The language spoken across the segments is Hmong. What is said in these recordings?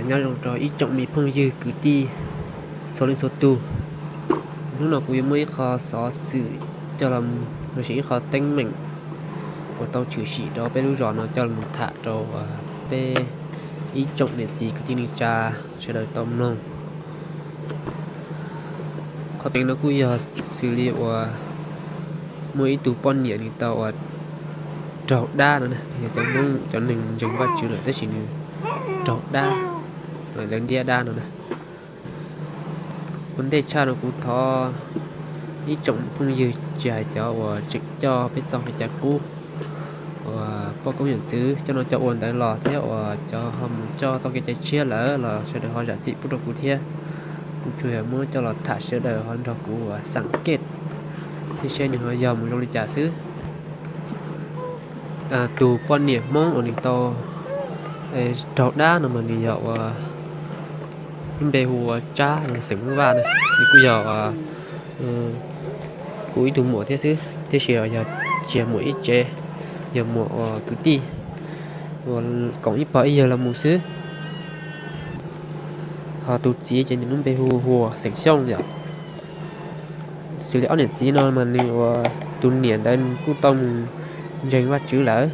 Nyob zoo rau ib tsoom me phooj ywg kwv tij txhua leej txhua tus. Hnub no kuv yuav muaj ib qho xov xwm coj los, los sis ib qho teeb meem uas tau tshwm sim rau peb lub zos no coj los tham rau peb ib tsoom niam txiv kwv tij neej tsa sawv daws tau mloog. Qhov teeb no kuj yog xws li uas muaj ib tug poj niam nws tau uas raug dab no, yog cov Hmoob cov neeg ntseeg Vajtswv lawm tab sis nws raug dab, lawv ntiab dab no na. Ua ntej tshaj no kuv thov ib tsoom phooj ywg tsis hais cov uas tseem coj peb txoj kev cai qub uas poj koob yawm txwv coj no coj ua ntawd los thiab uas cov ho mus coj txoj kev cai tshiab lawm los sawv daws ho zam txim pub rau kuv thiab. Kuv tsuas yog muab coj los tham sawv daws ho nrog kuv uas xam kej thiab seb nws ho yog mus zoo li cas xwb. Tus poj niam Hmoob uas nws tau raug dab no mas nws yog uas lub npe hu ua Tsab, xeem Hmoob Vaj na. Nws kuj yog kuv ib tug muam thiab xwb, tiam sis yog tsis yog muam ib tsev, yog muam uas kwv tij uas koom ib pog ib yawg los mus xwb. Ho tus txiv ces nws lub npe hu ua Xeem Xyooj yom. Xws li ob niam txiv no mas nws uas tus niam ntawd nws kuj tau mus ntseeg Vajtswv lawm,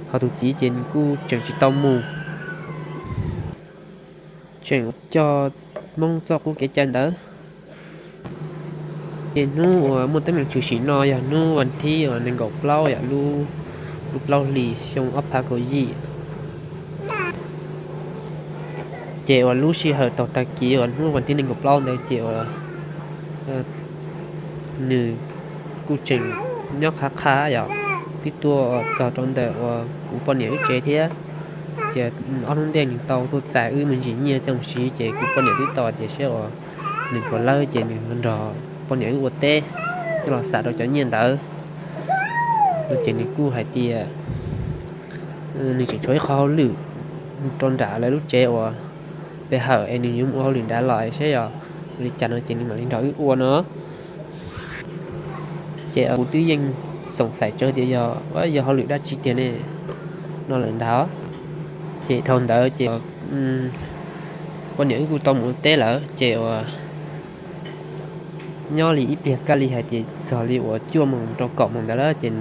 ho tus txiv ces nws kuj tseem tsis tau mus, tseem coj Hmoob txoj qub kev cai ntawd. Ces hnub uas muaj teeb meem tshwm sim no yog hnub vas thib uas nees nkaum plaub yom, lub plaub hlis xyoo ob phav kaum yim. Ces uas lub sij hawm thaum tag kis uas hnub vas thib nees nkaum plaub ntawd ces uas nws kuj tseem nyob qhab qhab yom, twb tuaj txog rau ntawm uas kuv poj niam wb tsev thiab. Ces ob hnub ntej nws tau tuaj txais wb me ntsis nyiaj coj mus siv, ces kuv poj niam twb tau tias saib uas nws puas lawb ces nws nrog poj niam wb ua teb coj los xam rau cov nyiaj ntawd. Ces nws kuj hais tias nws tseem tshuav ib qho hauj lwm rau nram lawv lub tsev uas pe hawm es nws yuav mus ua hauj lwm nrad los es saib yog li cas no ces nws mam li nrog wb ua no. Ces kuv twb yeej xoom xaim tsawv tias yog, yog hauj lwm dab tsi tiag ne no lawm ntag. Ces dhau ntawd ces poj niam wb kuj tau mus ua teb lawm ces uas nyob li ib pliag kaj li hais tias txog li uas cuaj moos rau kaum moos ntawd lawm ces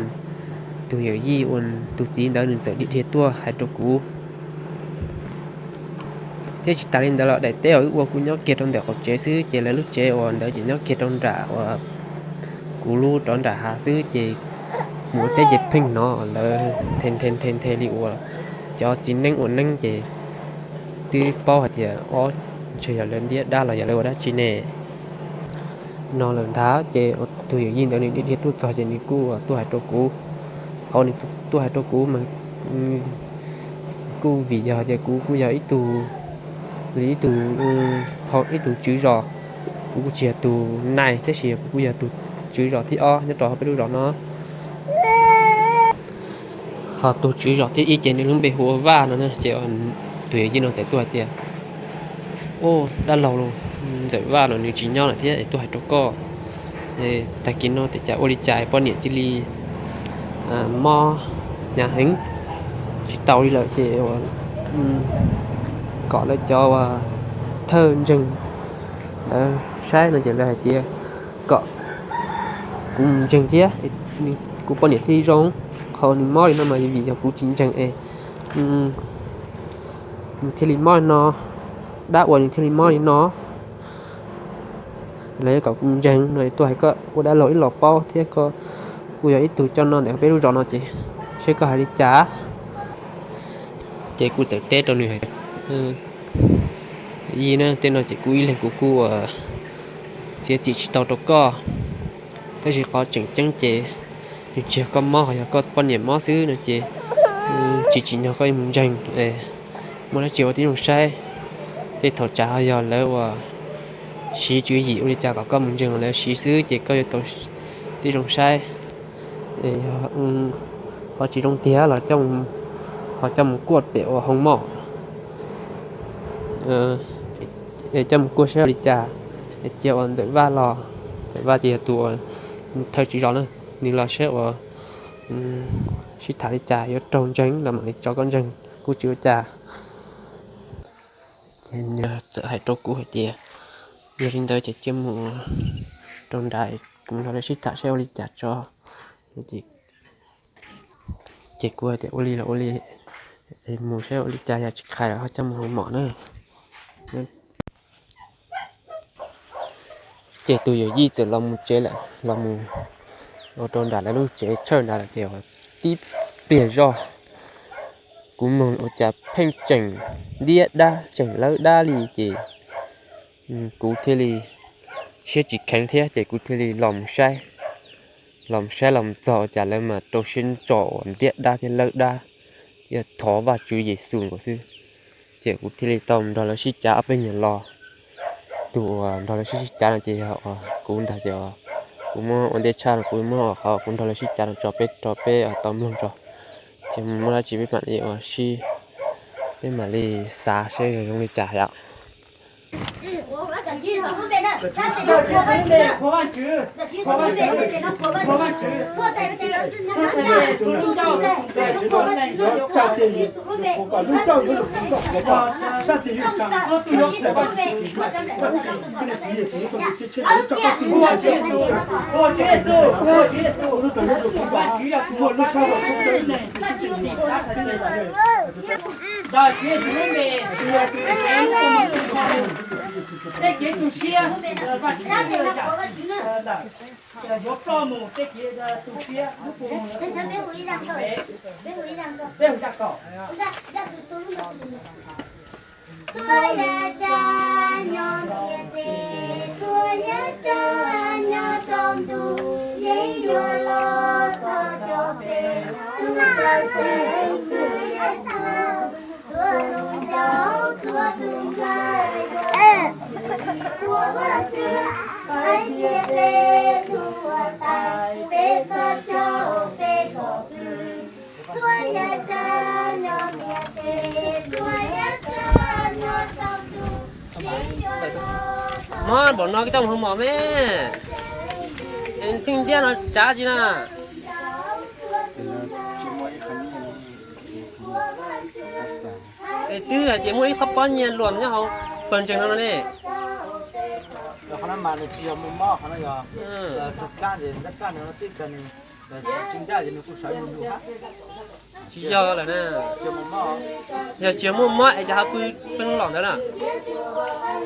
tus yawm yij uas tus txiv ntawd nws txawm dhia dhia tuaj hais rau kuv. Thiab tsis tas li ntawd los daim teb uas wb ua kuj nyob kiag rau ntawm qaum tsev xwb, ces lawv lub tsev uas ntawd ces nyob kiag rau nram uas kuv lub rov nram hav xwb, ces mus ua teb ces pheej hnov lawv nthe nthe nthe nthe li uas cov txiv neeb ua neeb, ces twb paub hais tias ob, ntshe yog lawv ntiab dab los yog lawv ua dab tsi ne no lawm ntag. Ces tus yawm yij ntawd nws dhia dhia tuaj txog ces nws kuj tuaj hais rau kuv. Qhov nws tuaj hais rau kuv mas kuj vim yog tias kuv kuj yog ib tug, ib tug, ib tug tswv zos. Kuv kuj tsis yog tus nais tab sis kuv kuj yog tus tswv zos thib ob nyob rau hauv peb lub zos no. Ho tus tswv zos thib ib ces nws lub npe hu ua Vaj no na, ces tus yawm yij no txawm tuaj hais tias, Ub, dab laug, Ntxawm Vaj no nws tsis nyob lawm thiab es tuaj hais rau koj, tag kis no tias cas ua li cas poj niam cia li mob hnyav heev, tsis tau li lawm ces kom lawv cov thawj ntseeg ntawd saib no ces lawv hais tias kom kuv mus ntseeg thiab, kuv poj niam thiaj li zoo. Qhov nws mob li no mas vim yog kuv tsis ntseeg es nws thiaj li mob li no, dab ua nws thiaj li mob li no. Lawv kom kuv mus ntseeg no tuaj hais koj ua dab laug ib los paub thiab koj kuj yog ib tug coj noj ntawm peb lub zos no ces seb koj hais li cas. Ces kuv txawm teb rau nws hais, Yij na, tej no ces kuv ib leeg kuv kuj ua txiav txim tsis tau rau koj, tab sis qhov tseem ceeb ces nws tsis yog koj mob, ho yog koj poj niam mob xwb no ces tsis tsim nyog koj yuav mus ntseeg. Muaj dab tsi ua tib zoo saib, tej thaum tsam ho yog lawv uas siv tswv yim ua li cas kom koj mus ntseeg lawv siv xwb ces koj yuav tau tib zoo saib. Yog ho tsis zoo tiag los ho coj mus kuaj pem ua hoo mom, coj mus kuaj saib li cas. Cia uas Ntxawm Vaj los, Ntxawm Vaj ces yog tus uas thawj tswv zos na, nws los saib uas sib tham li cas yuav raug ntseeg los mam li tso koj ntseeg, kuj tsis ua cas. Nws txawm hais rau kuv hais tias, yog li ntawd ces cia mus rau nram, kuv nrog lawv sib tham seb ua li cas tso. Ces kuv hais tias ua li los ua li, mus seb ua li cas, yog tsis qhia los ho coj mus hoo mom na. Ces tus yawm yij txawm los mus tsev lawm, los mus ua rau nram lawv lub tsev tshawj nrad lawm ces tib pliag zoj kuv mloog ua cas pheej tseem ntiab dab tseem lawb dab li ces kuv thiaj li siab tsis kheev thiab ces kuv thiaj li los mus saib. Los mus saib los mus txog ua cas lawv mas rau siab ntso uas ntiab dab thiab lawb dab, thiaj thov Vajtswv Yexus nkaus xwb. Ces kuv thiaj li tau nrog lawv sib cav ob peb nyuag lo. Tus uas nrog lawv sib sib cav no ces yog kuv ntag ces kuv muab ua ntej tshaj no kuv muab qhov kuv nrog lawv sib cav no tso peb rau peb tau mloog tso. Ces muaj dab tsi peb mam li ua si, peb mam li xav seb zoo li cas yom. Nrog Tswv Yexus lub npe, tej kev tu siab, Vajtswv lawm, yuav ploj mus tej kev tu siab, lub kua muag, peb hu zaj kaum. Txhua yam tsav nyob tiaj teb, txhua yam tsav nyob saum ntuj, yeej yuav los txhos caug peb tus ntawd xwb. Txhua tus nraug, txhua tus nplaig, txhua Vajtswv, hais tias peb tuag tas, peb txhos caug peb tog xwb. Txhua yam tsav nyob tiaj teb, txhua yam tsav nyob saum ntuj, yeej yuav los txhos. Mob npaum no koj coj mus hoo mom me. Es pheej ntiab no tsav tsi na. Es twb hais tias muaj ib qhov pob nyiaj luam nyob hauv pawg ntseeg no ne. Qhov no mas nws tsis yog muaj mob, qhov no yog tug kab, ntab kab nws xwb, nws tsis ncaj, nws kuj sawv lug lug hab. Tsis yog lawm na. Yog tsis yog muaj mob es cas ho pw peb lub los ntawd na?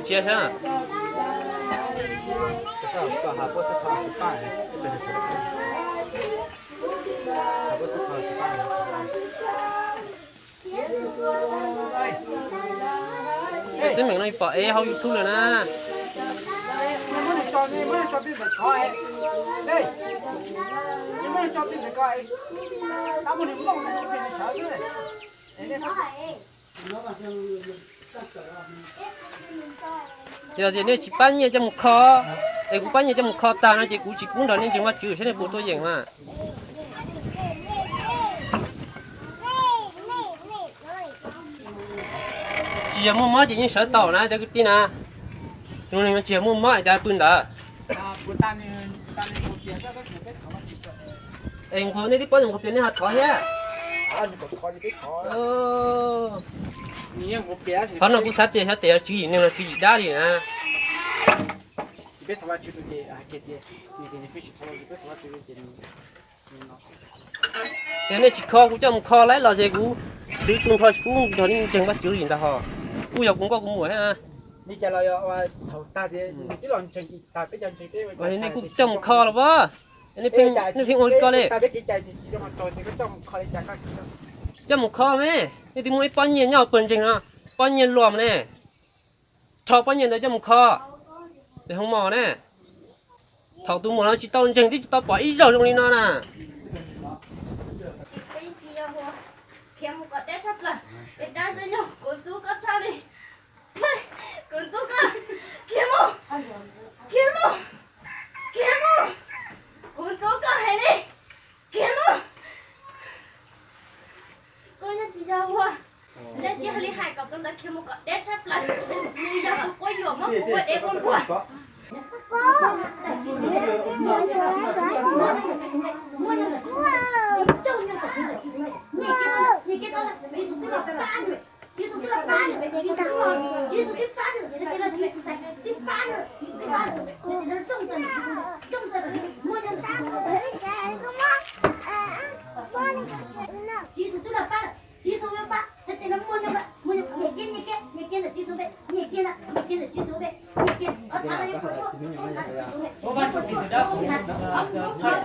Tsis yog sab. Teeb meem no pom ev hauv YouTube lawm na. Yog tias nej tsis pab nyiaj coj mus kho, es kuv pab nyiaj coj mus kho tag no ces kuv tsis pub nrog nej ntseeg Vajtswv, saib nej puas tuaj yeem mas. Tsis yog muaj mob ces yeej sawv tau na cov kwv tij na. Zoo li no tsis yog muaj mob es cas pw ntawd. Es nqhuav nej tib pob nqhuav pias nej ho thov thiab. Qhov no kuv xav tias xyov tes tswv yim neeg los tswv yim dab li na. Yog nej tsis kho kuv coj mus kho laib los ces kuv twv tu nrho tsis pub nrog nej ntseeg Vajtswv li ntag hos. Kuj yog kuv nkauj kuv muam thiab. Nej kuj coj mus kho los as. Nej pheej ua li ko li. Coj mus kho me, nej twb muaj ib pob nyiaj nyob pawg ntseeg no, pob nyiaj luam ne. Rho pob nyiaj ntawd coj mus kho, es hoo mom ne. Thaum tus muam no tsis tau ntseeg twb tsis tau pom ib zaug zoo li no na. Khiav mus kom deb tshaj plaws, es dab ntxwg nyoog kuv ntxub koj tshaj li. Kuv ntxub koj, khiav mus, khiav mus, khiav mus, kuv ntxub koj heev li, khiav mus. Koj yeej tsis yog ua, nej cia li hais kom tus ntawd khiav mus kom deb tshaj plaws, nws yog tus quab yuam muab kuv ua dev ua npua. Tswv Yexus twb pab, twb pab, twb pab, muaj nyob, Tswv Yexus twb los pab lawm, Tswv Yexus yuav pab, txhais tes no muaj nyob, muaj nyob, nyiam kiag, nyiam kiag, nyiam kiag ntawm Tswv Yexus npe, nyiam kiag ntawm Tswv Yexus npe, nyiam kiag, qhov txhav no yuav puas tuaj, tuaj nrog Tswv Yexus npe,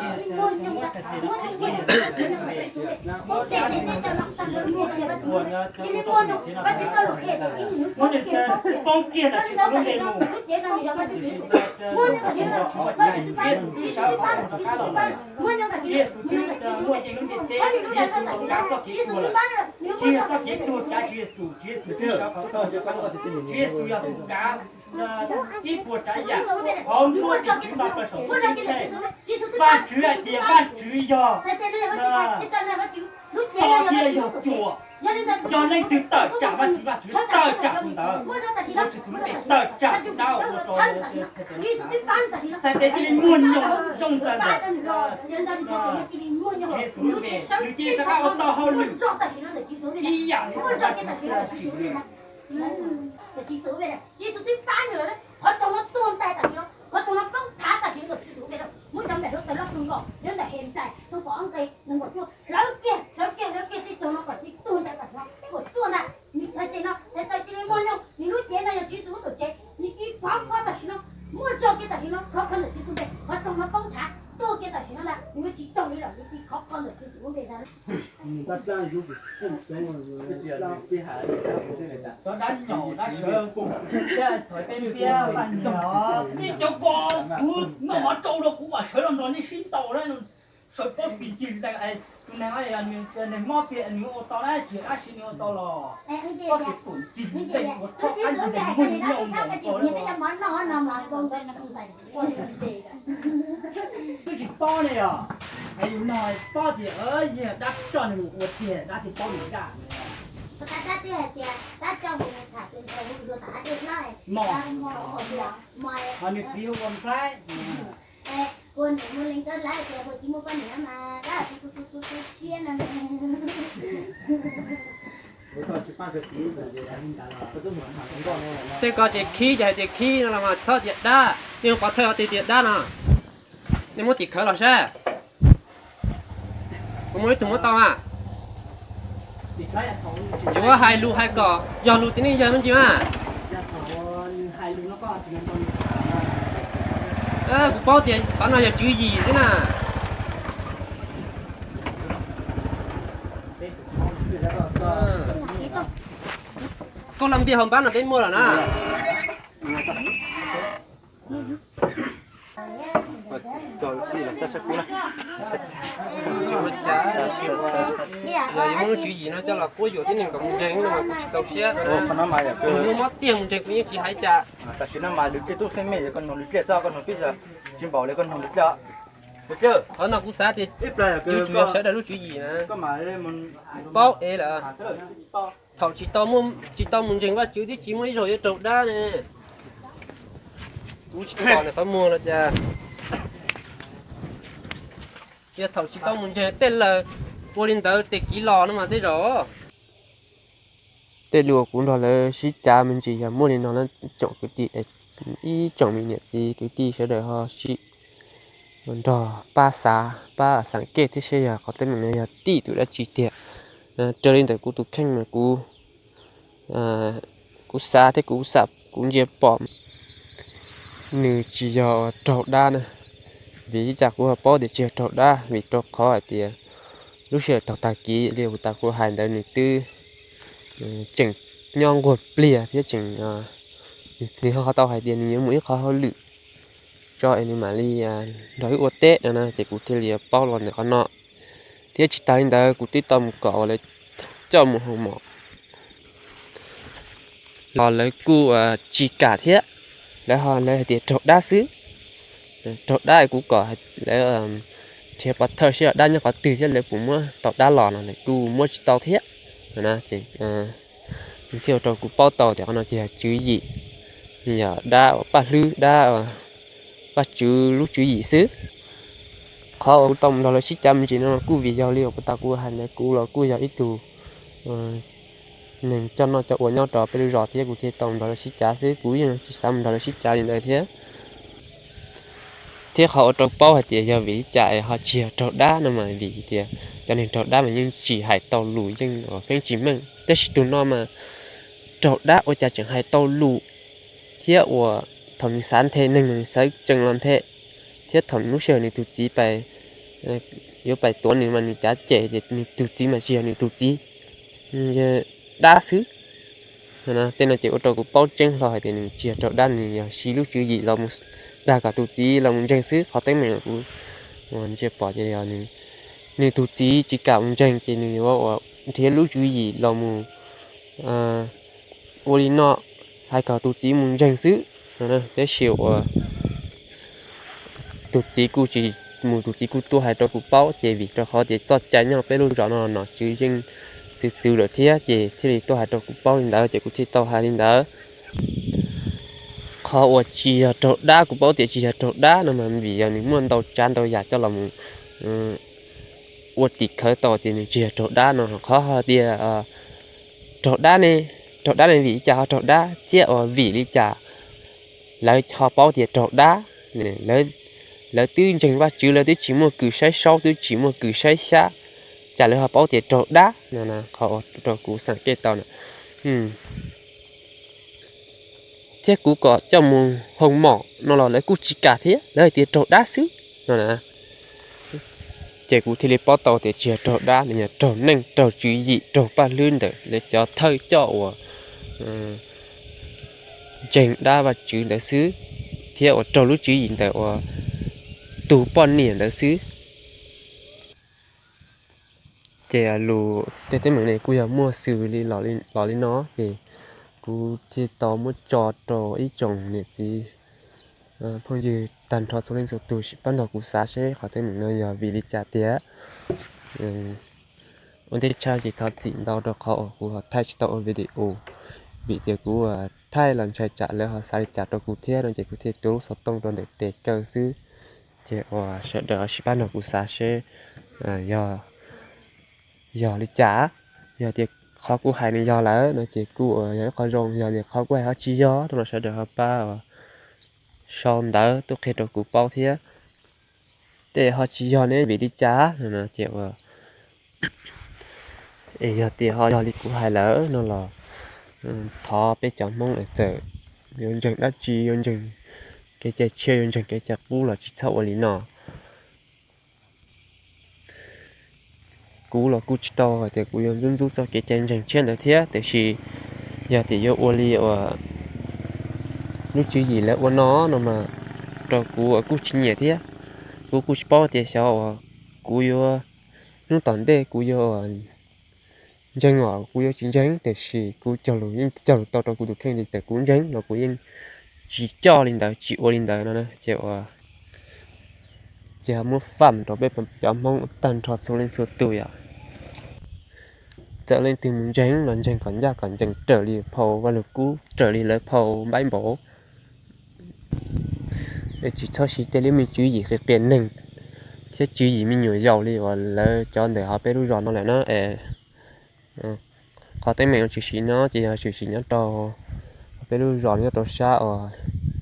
tuaj nrog Tswv Yexus npe, qhov muaj, qhov muaj nyob, muaj nyob, muaj nyob ntawm Tswv Yexus npe, muaj tej tes tej taw los tag nrho muaj nyob, cia li muaj nyob, Vajtswv tau lus qhia tias ib nus poob kiag, poob kiag ntawm Tswv Yexus lub npe mus. Muaj nyob ntawm Tswv Yexus, Tswv Yexus twb pab lawm, Tswv Yexus twb pab lawm, muaj nyob ntawm Tswv Yexus, muaj nyob ntawm Tswv Yexus, Tswv Yexus twb pab lawm, Tswv Yexus twb pab lawm, Tswv Yexus yog tus kav ib puas tsav yam, qhov muaj tus Tswv npa plaws saum ntuj ceeb tsheej. Vajtswv hais tias Vajtswv yog xob thiab yog cuam, yog leej twg tawm tsam Vajtswv, Vajtswv tawm tsam tus ntawd. Ua Tswv Yexus lub npe tawm tsam tus dab ua rau txhais tes cia li muaj nyob zoo ntawd ntawm Tswv Yexus lub npe, nws cia li rov qab ua tau hauj lwm ib yam li Vajtswv tsim li. Tswv Yexus twb pab nws lawm, qhov roog no tuag ntais tam sim no, qhov roog no poob thav tam sim no ntawm Tswv Yexus lub npe, muab cov nplaim hluav taws loj kawg nkaus, nyob ntawm Henplais tshooj kaum ob nqe nees nkaum cuaj, hlawv kiag, hlawv kiag, hlawv kiag tej roog no kom cia li tuag ntais tam sim no, kom tuag ntag. Nws txhais tes no, txhais tes cia li muaj nyob, nws lub cev no yog Tswv Yexus lub tuam tsev, nws cia li khov kho tam sim no, muaj zog kiag tam sim no, khov kho ntawm Tswv Yexus lub npe, qhov roog no poob thav tuag kiag tam sim no ntag, nws yuav tsis raug li lawm, nws cia li khov kho ntawm Tswv Yexus lub npe ntag. Cov dab nyaum dab sawv, nej cov ko, kuv noj mov rau rau kuv mam sawv los nrog nej sib ntaus na. Sawv pob pis ncig tus neeg, neeg mob tiag nws ua tau na, tsis yog dab tsi nws ua tau los. Pob pis pum ncig ua tshoj qab ncig ntawm muag nyob ua nkaus. Twb tsis paub ne yog, es yus nog paub tias yog dab coj nws mus ua tiag, dab tsis paub nws dab. Mos, ho nws txiv hu ua Nplaib. Tej ko ces khib ces hais tias khib no los mas txhob tias dab, nej hu pov thawj ho tias tias dab no. Nej muab tim khawv los saib. Kuv muaj ib tug muab tau mas. Yuav hais lus hais kom yog lus txiv neej yawg me ntsis mas. Kuv paub tias qhov no yog tswv yim xwb na. Koj los npiag hauv npab no peb muaj lawm na. Yog yuav muab lub tswv yim no coj los quab yuam tib neeg kom mus ntseeg no mas kuv tsis txaus siab. Nws muaj mob tiag mus ntseeg kuv yeej tsis hais cas. Tam sim no mas lwm tiaj tub xeeb mej, koj nug lwm tiaj xwb, koj nug twb tsis npaum li, koj nug lwm tiaj. Qhov no kuv xav tias yuav tsum yog sawv daws lub tswv yim na. Paub es lawm. Thaum tsis tau mus ntseeg Vajtswv twb tsis muaj ib zaug yuav raug dab ne. Kuv tsis pom nws qhov muag los cas. Yog thaum tsis tau mus ntseeg tej laus ua li ntawd tes kiv los no mas tej zaum. Tej lus kuv nrog lawv sib cav me ntsis yog muaj li no na tsoom kwv tij, ib tsoom me niam txiv kwv tij sawv daws ho sim nrog pab xav pab xav kej thiab seb yog qhov teeb meem no yog tim tus dab tsi tiag. Raws li ntawm kuv tus kheej mas kuv, kuv xav thiab kuv xam kuv ntsia pom nws tsis yog raug dab na. Vim li cas kuv ho paub tias tsis yog raug dab? Vim rau qhov hais tias lub sij hawm thaum tag kis li uas tas kuv hais ntawd nws twb tseem nyob nquag pliag thiab tseem, nws ho tau hais tias nws yuav mus ib qhov hauj lwm tso es nws mam li nrog wb ua teb no na, ces kuv thiaj li paub los ntawm qhov no. Thiab tsis tas li ntawd kuv twb tau mus kom uas lawv coj mus hoo mom los lawv kuj tsis kam thiab. Lawv ho lawv hais tias raug dab xwb. Raug dab kuv kom lawv nrhiav pov thawj seb dab nyob qhov twg thiab lawv puas muab tau dab los no, lawv kuj muab tsis tau thiab. Ces thiaj ua rau kuv paub tau tias qhov no ces yog tswv yim, yog dab uas paj hlwb, dab Vajtswv lub tswv yim xwb. Qhov uas kuv tau mus nrog lawv sib cav me ntsis no kuj vim yog li uas puag ta kuv hais ntawd, kuv los kuj yog ib tug neeg coj noj coj ua nyob rau peb lub zos thiab kuv thiaj tau nrog lawv sib cav xwb, kuv yeej tsis xav mus nrog lawv sib cav li ntawd thiab. Thiab qhov ua rau paub hais tias yog vim li cas es ho tsis yog raug dab no mas vim tias cov neeg raug dab mas yeej tsis hais tau lus, yeej uas feeb tsis meej, tab sis tus no mas raug dab ua cas tseem hais tau lus, thiab uas thaum nws xav nthe neeg mas nws sawv tsees los nthe, thiab thaum lub sij hawm nws tus txiv pais, yuav pais tuav nws mas nws cav cem tias nws tus txiv mas tsis yog nws tus txiv, yog dab xwb. Tej no ces ua rau kuv paub tseeb hlo hais tias nws tsis yog raug dab, nws yog siv lub tswv yim los mus dag kom tus txiv los mus ntseeg xwb. Qhov teeb meem kuv ntsia pom ces yog nws tus txiv tsis kam mus ntseeg ces nws yuav uas nrhiav lub tswv yim los mus ua li no, hais kom tus txiv mus ntseeg xwb. Tab sis uas tus txiv kuj tsis mus, tus txiv kuj tuaj hais rau kuv paub, ces vim rau qhov tias txoj cai nyob peb lub zos no nom tswv yeej txwv txwv lawm thiab, ces thiaj li tuaj hais rau kuv paub li ntawd, ces kuv thiaj tau hais li ntawd. Qhov uas tsis yog raug dab, kuv paub tias tsis yog raug dab no mas vim yog nws muaj ntau tsav ntau yam coj los mus ua tim khawv tau tias nws tsis yog raug dab no. Qhov hais tias raug dab ne, raug dab ne vim li cas ho raug dab thiab uas vim li cas lawv ho paub tias raug dab? Lawv twb ntseeg Vajtswv, lawv twb tsis muaj kws saib saub, twb tsis muaj kws saib xyab, cas lawv ho paub tias raug dab no? Qhov rau kuv xam kej tau na, thiab kuv kom coj mus hoo mom no los lawv kuj tsis kam thiab, lawv hais tias raug dab xwb no na. Ces kuv thiaj li paub tau tias tsis yog raug dab, nws yog raug neej, raug tswv yim, raug paj hlwb ntawm lawv cov thawj coj uas ntseeg dab Vajtswv ntawd xwb, thiab uas raug lub tswv yim ntawm uas tus poj niam ntawd xwb. Ces lus tej teeb meem ne kuj yog muaj xws li los li no, ces kuv thiaj tau muab tso rau ib tsoom niam txiv phooj ywg tag nrho txhua leej txhua tus sim pab nrog kuv xav seb qhov teeb meem no yog vim li cas tiag. Ua ntej tshaj ces thov txim ntau rau qhov uas kuv ho thaij tsis tau ua video, vim tias kuv thaij los ntshai tsam lawv ho xav li cas rau kuv thiab no ces kuv thiaj tuav lub xov tooj rau ntawm tes kaw xwb. Ces uas sawv daws ho sim pab nrog kuv xav seb yog, yog li cas. Yog tias qhov kuv hais nws yog lawm no ces kuj uas yog ib qho zoo, yog tias qhov kuv hais ho tsis yog no los sawv daws ho pab sau ntawv tuaj qhia rau kuv paub thiab. Ces ho tsis yog ne vim li cas no ces uas es yog tias ho yog li kuv hais lawm no los thov peb cov Hmoob es txawm yuav ntseeg dab tsi, yuav ntseeg kev cai tshiab, yuav ntseeg kev cai qub los tsis txhob ua li no. Kuv los kuj tsis tau hais tias kuv yuav ntxub ntxub txoj kev cai ntseeg tshiab ntawd thiab, tiam sis yog tias yuav ua li uas lub tswv yim lawv ua no no mas rau kuv uas kuj tsis nyiam thiab. Kuv kuj tsis paub tias xyov uas kuv yuav, hnub tom ntej kuv yuav ntseeg os kuv yuav tsis ntseeg, tiam sis kuv cog lus yeej cog lus tau rau kuv tus kheej tias txawm kuv ntseeg los kuv yeej tsis coj li ntawd, tsis ua li ntawd no ces uas ces ho muab faj rau peb cov Hmoob tag nrho txhua leej txhua tus yom. Txawm leej twg mus ntseeg los ntseeg kom ncaj kom ncees raws li phau Vaj Lug Kub, raws li lawv phau Npaib Npaum. Es tsis txhob siv tej lub me tswv yim qias qias neeg thiab tswv yim me nyuam yaus li uas lawv cov ntawm hauv peb lub zos no lawm na. Qhov teeb meem uas tshwm sim no ces yog tshwm sim nyob rau peb lub zos nyob rau sab uas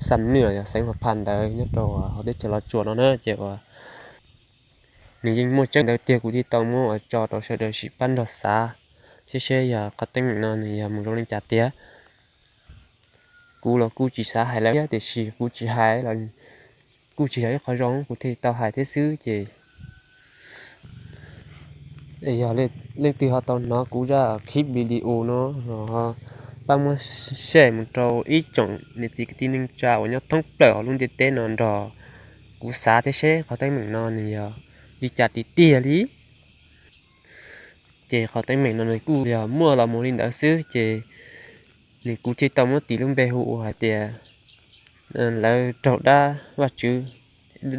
Xam Nwj los yog xeev Huas Phas ntawd nyob rau hauv teb chaws Los Tsuas no na ces uas nws yeej muaj tseeb ntawd tiag, kuv thiaj tau muab uas tso rau sawv daws sim pab nrog xav thiab seb yog qhov teeb meem no nws yog mus zoo li cas tiag. Kuv los kuj tsis xav hais lawm thiab, tiam sis kuv tsis hais los kuj tsis yog ib qho zoo, kuv thiaj tau hais thiab xwb ces yog leej twg ho tau hnov kuv zaj clip video no los pab muab share mus rau ib tsoom niam txiv kwv tij neej tsa uas nyob thoob plaws hauv lub ntiaj teb no nrog kuv xav thiab seb qhov teeb meem no nws yog li cas tiag tiag li. Ces qhov teeb meem no nws kuj yog muaj los mus li ntawd xwb ces nws kuv thiaj tau muab tis lub npe hu ua hais tias lawv raug dab Vajtswv,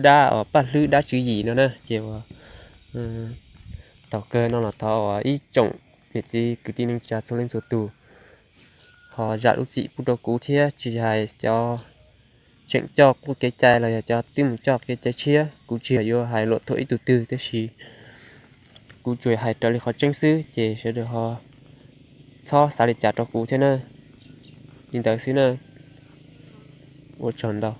dab uas paj hlwb dab tswv yim no na ces uas thaum kawg no los thov uas ib tsoom niam txiv kwv tij neej tsa txhua leej txhua tus ho zam lub txim pub rau kuv thiab, tsis hais cov tseem coj quj kev cai los yog cov twb mus coj kev cai tshiab, kuv tsis yog yuav hais luam thuam ib tug twg, tab sis kuv tsuas hais raws li qhov tseeb xwb ces sawv daws ho txhob xav li cas rau kuv thiab na. Li ntawd xwb na. Ua tsaug ntau.